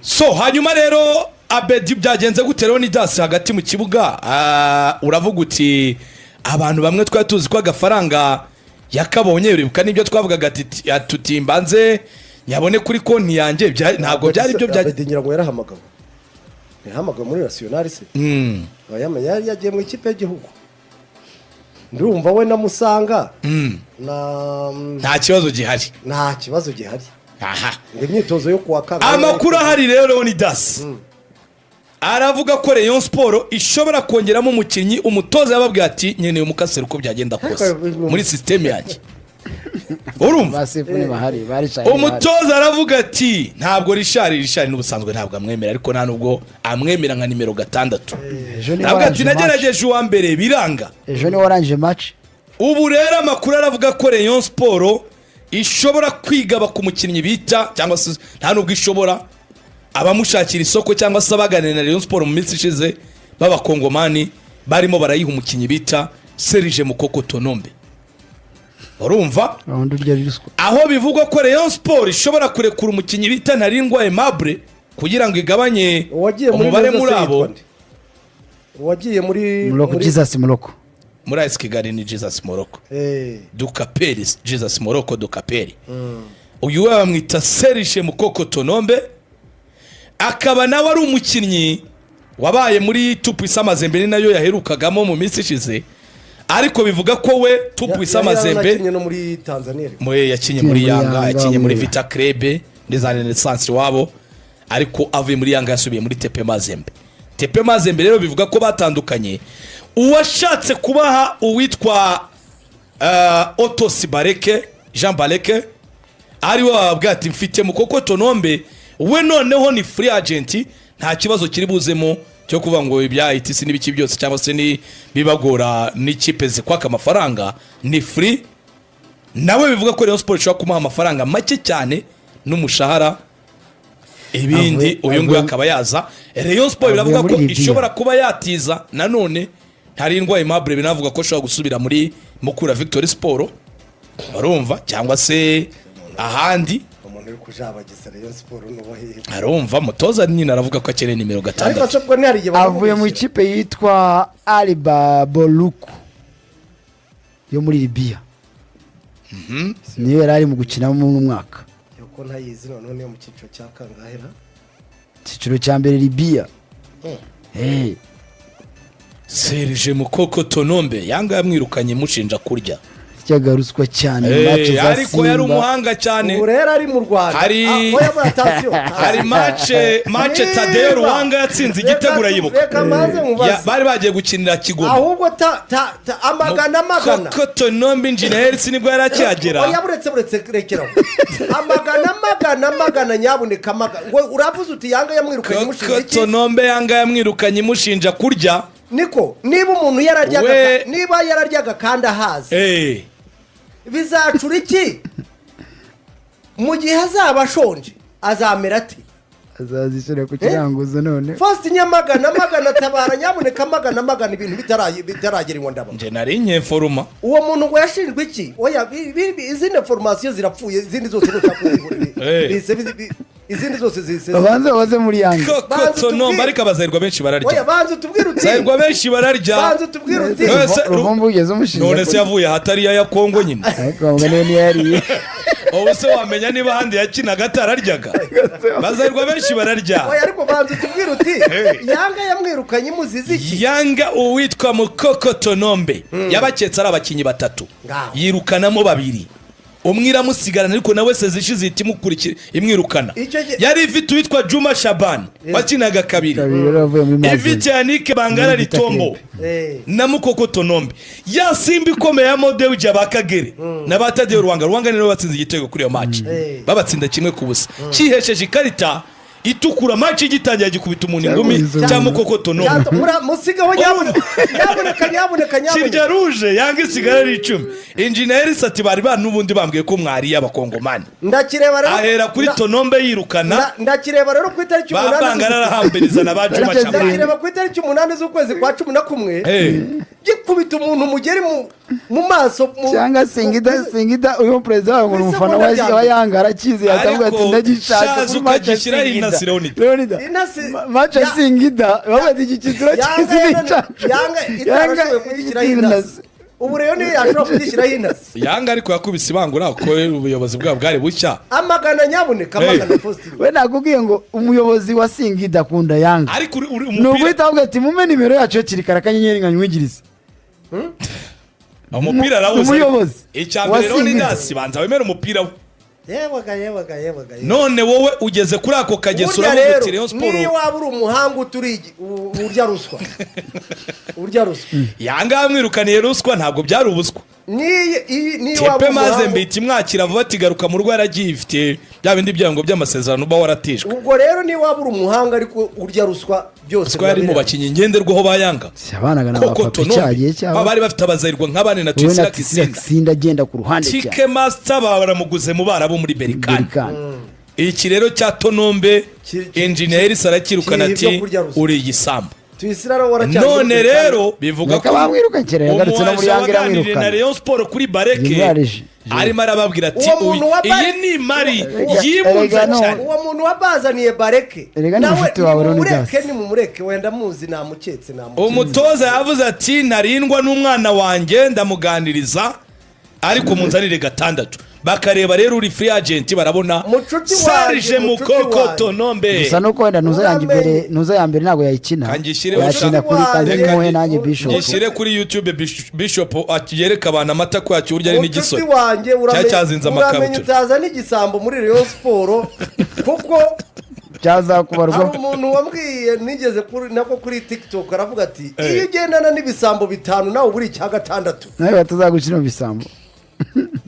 So hanyuma rero, Abedi, byagenze gute rero? Ni dasi hagati mu kibuga. Uravuga uti abantu bamwe twari tuzi ko agafaranga yakabonye. Uribuka n'ibyo twavugaga ati tuti mbanze nyabone kuri konti yanjye. Ntabwo byari byo bya Abedi ngira ngo yarahamagawe, ntiyahamagawe muri nationale se? Yari yagiye mu ikipe y'igihugu, ndumva we na Musanga na Nta kibazo gihari. Nta kibazo gihari. Aha. Ngo imyitozo yo kuwa kabiri. Amakuru ahari rero, Leonidas aravuga ko Rayon Sport ishobora kongeramo umukinnyi. Umutoza yababwiye ati nkeneye umukaseri uko byagenda kose muri système yanjye, urumva? Basifu ntibahari, baricaye. Umutoza aravuga ati ntabwo Richard n'ubusanzwe ntabwo amwemera, ariko nta nubwo amwemera nka nimero 6. Ejo niwe Aravuga ati warangije match. nagerageje uwa mbere biranga. Ejo niwe warangije match. Ubu rero amakuru aravuga ko Rayon Sport ishobora kwigaba ku mukinnyi bita, cyangwa se nta nubwo ishobora, abamushakira isoko cyangwa se abaganira na Rayon Sport mu minsi ishize b'Abakongomani barimo barayiha umukinnyi bita Serge Mukoko Tonombe, urumva? Wundi urya ruswa. Aho bivugwa ko Rayon Sport ishobora kurekura umukinnyi bita Ntarindwa Aimable kugira ngo igabanye Uwagiye muri umubare Neza muri se abo. yitwa nde? Uwagiye muri Moroko. Jesus Moroko. Muri AS Kigali ni Jesus Moroko. Dukaperi, Jesus Moroko Dukaperi. Uyu we bamwita Serge Mukoko Tonombe, akaba nawe ari umukinnyi wabaye muri Tout-Puissant Mazembe, ni nayo yaherukagamo mu minsi ishize, ariko bivuga ko we Tout-Puissant Mazembe Yakinnye no muri Tanzania ariko. Mwe yakinye muri muri Yanga, Yanga, yakinye muri muri Vita Club, muri za Renaissance iwabo, ariko avuye muri Yanga yasubiye muri TP Mazembe. TP Mazembe rero bivuga ko batandukanye, uwashatse kubaha uwitwa Otosi Bareke, Jean Bareke, ari we wababwira ati mfite Mukoko Tonombe, we noneho ni free agent, nta kibazo kiri buzemo cyo kuvuga ngo ibya ITC n'ibiki byose cyangwa se ni bibagora n'ikipe zikwaka amafaranga, ni free. Nawe bivuga ko Rayon Sport ishobora kumuha amafaranga make cyane n'umushahara ibindi, uyu nguyu akaba yaza. Rayon Sport Avuye biravuga muri ko Libya. ishobora kuba yatiza nanone Ntarindwa Aimable, binavuga ko ashobora gusubira muri Mukura Victory Sport, barumva, cyangwa se ahandi. Umuntu uri kujabagiza Rayon Sport n'uwo hehe? Arumva mutoza nyine aravuga ko akeneye nimero Ariko 6. se ubwo ntihari igihe Avuye mu banamubeshyera? ikipe yitwa Aliba Boluku yo muri Libiya, niyo yari ari mu gukinamo muri mwaka. Yuko ntayizi noneho, niyo mu cyiciro cya kangahera? Icyiciro cya mbere, Libiya. Serge Mukoko Tonombe, Yanga yamwirukanye mushinja kurya. Yaryaga ruswa cyane mu match za Ariko yari Simba. umuhanga cyane. Ubu rero ari mu Rwanda. Ah, oya, muri attention. Hari match Tadeyo Ruwanga yatsinze igitego, urayibuka? Reka mbanze mubaze. Bari bagiye gukinira Kigoma. Ahubwo ta ta ta amagana amagana. Koko Tonombe, Engineer, nibwo yari akihagera. Oya, buretse, buretse, rekeraho. Amagana amagana amagana, nyabuneka, amagana. Ngo uravuze uti Yanga yamwirukanye mushinja Koko iki? Tonombe, Yanga yamwirukanye imushinja kurya. Niko niba umuntu yararyaga niba yararyaga kandi ahaze, bizacura iki mu gihe azaba ashonje? Azamera ate? Azazishyira ku kiranguzo none. Faustin, nyamagana amagana, tabara nyabuneka, amagana amagana, ibintu bitaragera iwa ndaba. Nje nari nyeforuma. Uwo muntu ngo yashinjwe iki? Oya, izindi formation zirapfuye, izindi zose nushaka kuzihurira. Izindi zose zise Babanze baze muri Yanga. Koko Banza Tonombe, ariko abazahirwa benshi bararya. Oya, banza utubwire uti Zahirwa benshi bararya. Banza utubwire uti None se Ruvumbu ugeze umushinja None se yavuye ahatari iya Kongo nyine? Ariko bavuga niyo ntiyariye. Ubu se wamenya niba ahandi yakinaga atararyaga? Bazahirwa benshi bararya. Oya, ariko banza utubwire uti Yanga yamwirukanye imuziza iki? Yanga, uwitwa Mukoko Tonombe yabaketse ari abakinnyi batatu. Ngaho. Yirukanamo babiri, umwe iramusigarana, ariko nawe sezishize ihita imukurikira imwirukana. Icyo Yari ifite uwitwa Juma Shaban wakinaga kabiri, Kabiri, rero avuye muri Mazembe. ifite Yannick Bangara Muri Vita Litombo Club. Na Mukoko Tonombe, ya Simba ikomeye ya Modewija ba Kagere na ba Tadeyo Ruwanga. Ruwanga niwe batsinze igitego kuri iyo match, babatsinda 1-0, cyihesheje ikarita itukura. Match igitangira gikubita umuntu ingumi Cyangwa cya Mukoko Tonombe. Musigaho nyabuneka, nyabuneka, nyabuneka, Kirya nyabuneka. rouge, Yanga isigara ari 10. Engineer ati bari ba n'ubundi bambwiye ko mwariye Abakongomani. Ndakireba rero Ahera kuri Tonombe yirukana. Ndakireba rero ku itariki Ba 8 Bangara arahambiriza na ba Juma Tariki Shabani. Ndakireba ku itariki 8 z'ukwezi kwa 11. Gikubita umuntu mugeri mu maso cyangwa Singida uyu perezida wabo ngo umufana wa Yanga arakizi yatavuga ati ndagishaka kuri match Singida Leonida match Singida bavuga ati iki kintu urakizi ni cyacu Yanga itarashoboye kugishyiraho intasi. Ubu rero niyo yashobora kugishyiraho intasi. Yanga ariko yakubise ibangura ko ubuyobozi bwabo bwari bushya. Amagana nyabuneka amagana Faustin. We nakubwiye ngo umuyobozi wa Singida akunda Yanga. Ariko umupira ni uguhita avuga ati mume nimero yacu hakiri kare akanyenyeri nkanywigirize. Umupira arawuzi. Umuyobozi icya mbere Leonidas banza wemere umupira we. Yewaga. None wowe ugeze kuri ako kageso uravuga uti Rayon Sport niyo waba uri umuhanga uturi urya ruswa. Urya ruswa. Yanga yamwirukaniye ruswa ntabwo byari ubuswa. Niyo waba Tepe maze mbiti mwakira vuba atigaruka mu rwara gifite bya bindi byango by'amasezerano uba waratijwe. Ubwo rero niyo waba uri umuhanga ariko urya ruswa byose. Ruswa yari mu bakinyi ngenderwaho ba Yanga. Abanaga na papa cyagiye cyabo. Bari bafite abazayirwa nk'abane na Twisira Kisinda. Kisinda agenda ku ruhande cyane. Tike Master baramuguze mu barabo muri Berikani. Iki rero cya Tonombe engineer sarakirukana ati uri igisambo. None rero bivuga ko yagarutse no muri Yanga iramwirukana. Na Rayon Sport kuri Bareke arimo arababwira ati iyi ni mari yibunze cyane. Uwo muntu wabazaniye Bareke nawe nimumureke nimumureke wenda muzi namuketse namuketse. Umutoza yavuze ati narindwa n'umwana wanjye ndamuganiriza ariko munzanire 6. Bakareba rero uri free agent barabona Serge Mukoko Tonombe. Gusa nuko wenda nuza yanjye imbere nuza ya mbere ntago yayikina. Yakina kuri Kazimuhe nanjye Bishop. Gishyire kuri YouTube Bishop atiyereka abantu amata ko yacyurya ari n'igisore. Cyacyazinze amakabutura. Utaza n'igisambo muri Rayon Sport kuko cyazakubarwa. Hari umuntu wambwiye nigeze kuri nako kuri TikTok aravuga ati iyo ugendana n'ibisambo 5 nawe buri cya 6. Nawe batazagukina ibisambo.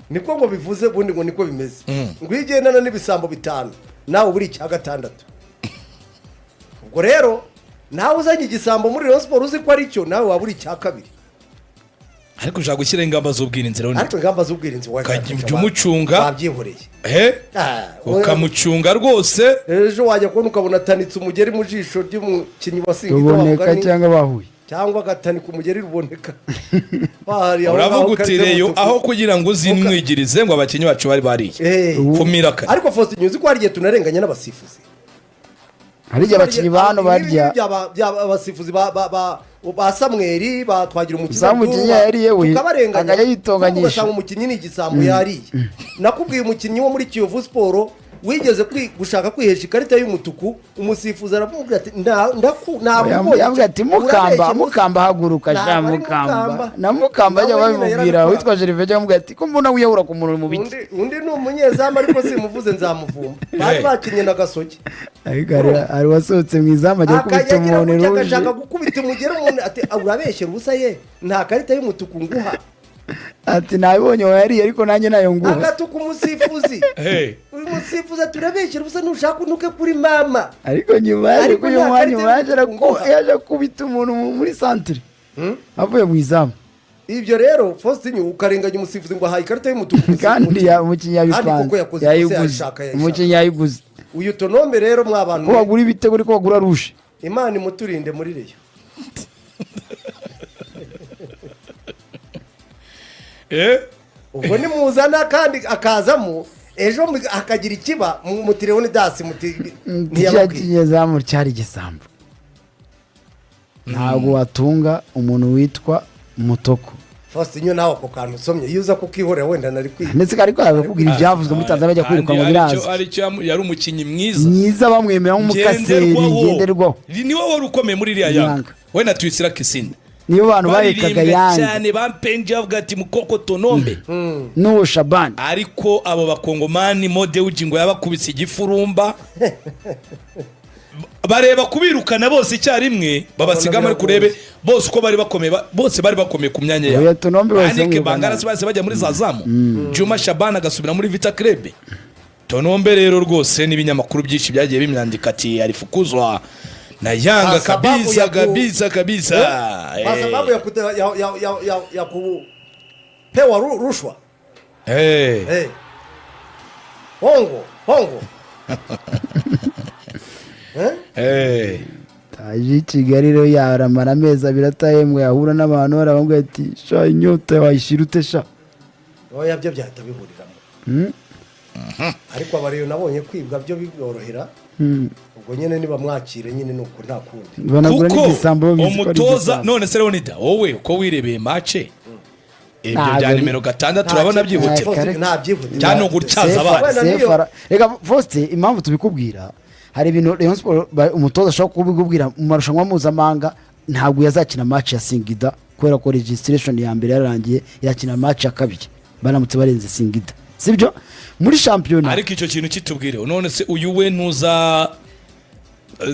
Niko ngo bivuze ubundi ngo niko bimeze. Ngo iyo ugendana n'ibisambo 5 nawe buri cya 6. Ubwo rero nawe uzanye igisambo muri Rayon Sport uzi ko ari cyo nawe waba uri cya 2. Ariko ushaka gushyira ingamba z'ubwirinzi rero. Ariko ingamba z'ubwirinzi wajya umucunga wabyihoreye. Ukamucunga rwose. Ejo wajya kubona ukabona atanitse umugeri mu jisho ry'umukinnyi wa Singida ruboneka cyangwa bahuye. Cyangwa agatanika umugeri ruboneka. Uravuga uti Reyo aho kugira ngo uzinwigirize ngo abakinnyi bacu bari bariye. Kumira kare. Ariko Faustin uzi ko hari igihe tunarenganya n'abasifuzi. Hari igihe abakinnyi ba hano barya abasifuzi ba Samuel batwagira umukinnyi umukinnyi yariye we akajya yitonganyisha ugasanga umukinnyi ni igisambo yariye. Nakubwiye umukinnyi wo muri Kiyovu Sport wigeze gushaka kwihesha ikarita y'umutuku umusifuzi aramubwira ati ndaku ati mukamba haguruka sha mukamba na mukamba ajya babimubwira witwa Gervais amubwira ati ko mbona wiyahura ku muntu mu biti. Undi ni umunyezamu ariko simuvuze nzamuvumba bari bakinye na Gasogi. Ariko ari wasohotse mu izamu ajya gukubita umuntu ruje agashaka gukubita umugera umuntu ati urabeshyera ubusa ye nta karita y'umutuku nguha. Ati nabibonye wayariye ariko nanjye nayo nguha. Agatuka umusifuzi. Uyu musifuzi turabeshyera ubusa nushaka unuke kuri mama. Ariko nyuma ariko uyu mwanya yaje kubita umuntu muri centre. Avuye mu izamu. Ibyo rero Faustin ukarenganya umusifuzi ngo ahaye ikarita y'umutuku kandi umukinnyi yabipanze yayiguze. Umukinnyi yayiguze. Uyu Tonombe rero mwabantu ko bagura ibitego ariko bagura rushe. Imana imuturinde muri Reyo. Ubwo nimuzana kandi akazamo ejo akagira ikiba muti Leonidas muti ntiyabwiye zamu cyari igisambo. Ntabwo watunga umuntu witwa Mutoko. Faustin nawe ako kantu usomye iyo uza kukihorera wenda nari kwiga. Ndetse ariko abakubwira ibyavuzwe muri Tanzania bajya kwiruka ngo biraza. Aricyo yari umukinnyi mwiza bamwemera nk'umukaseri ngenderwaho. Ni wowe wari ukomeye muri iriya Yanga. We na Twisira Kisinda. Niyo bantu barekaga Yanga cyane bampenje bavuga ati Mukoko Tonombe n'uwo Shaban. Ariko abo bakongomani Mode Ujingo yabakubise igifurumba bareba kubirukana bose icyarimwe babasiga muri kurebe bose uko bari bakomeye bose bari bakomeye ku myanya yabo. Anike Bangarasi bose bajya muri Zazamu. Juma Shaban agasubira muri Vita Club. Tonombe rero rwose n'ibinyamakuru byinshi byagiye bimyandika ati arifukuzwa na Yanga kabisa kabisa kabisa. Kwa sababu ya kupewa rushwa. Hongo. Aje i Kigali rero yaramara amezi 2 atahembwa, yahura n'abantu barababwira ati sha inyota wayishira ute sha. Oya, byo byahita bihuriramo. Ariko abariyo nabonye kwibwa byo biborohera. Ubwo nyine nibamwakire nyine nuko nta kundi. Banagura Kuko n'igisambo bizi ko ari umutoza igisambo. none se Leonida, wowe uko wirebeye match, ibyo Ntabwo bya nimero 6 turabona byihutirwa. Nta byihutirwa. Cyane ugutyaza abana. Wenda niyo- Reka Faustin, impamvu tubikubwira, hari ibintu Rayon Sport umutoza ashobora kubikubwira mu marushanwa mpuzamahanga. Ntabwo yazakina match ya Singida kubera ko registration ya mbere yarangiye, yakina match ya kabiri baramutse barenze Singida, sibyo? Muri shampiyona Ariko icyo kintu kitubwire, none se uyu we ntuza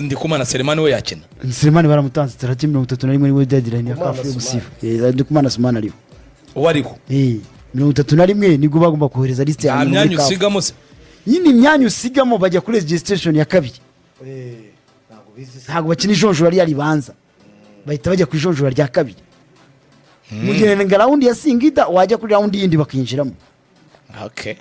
Ndikumana Selemani we yakina? Selemani baramutanze tariki 31, niwe deadline ya Ndikumana CAF yo Sumani. gusifa. Ndikumana Sumani ariho. Uwo ariho. 31 nibwo bagomba kohereza liste ya Nta nyuma myanya muri CAF. usigamo se? Nyine imyanya usigamo bajya kuri registration ya kabiri. Ntabwo bizi se. Ntabwo bakina ijonjora rya ribanza, bahita bajya ku ijonjora rya kabiri. Mu gihe nga round ya Singida wajya kuri round yindi bakinjiramo. Okay.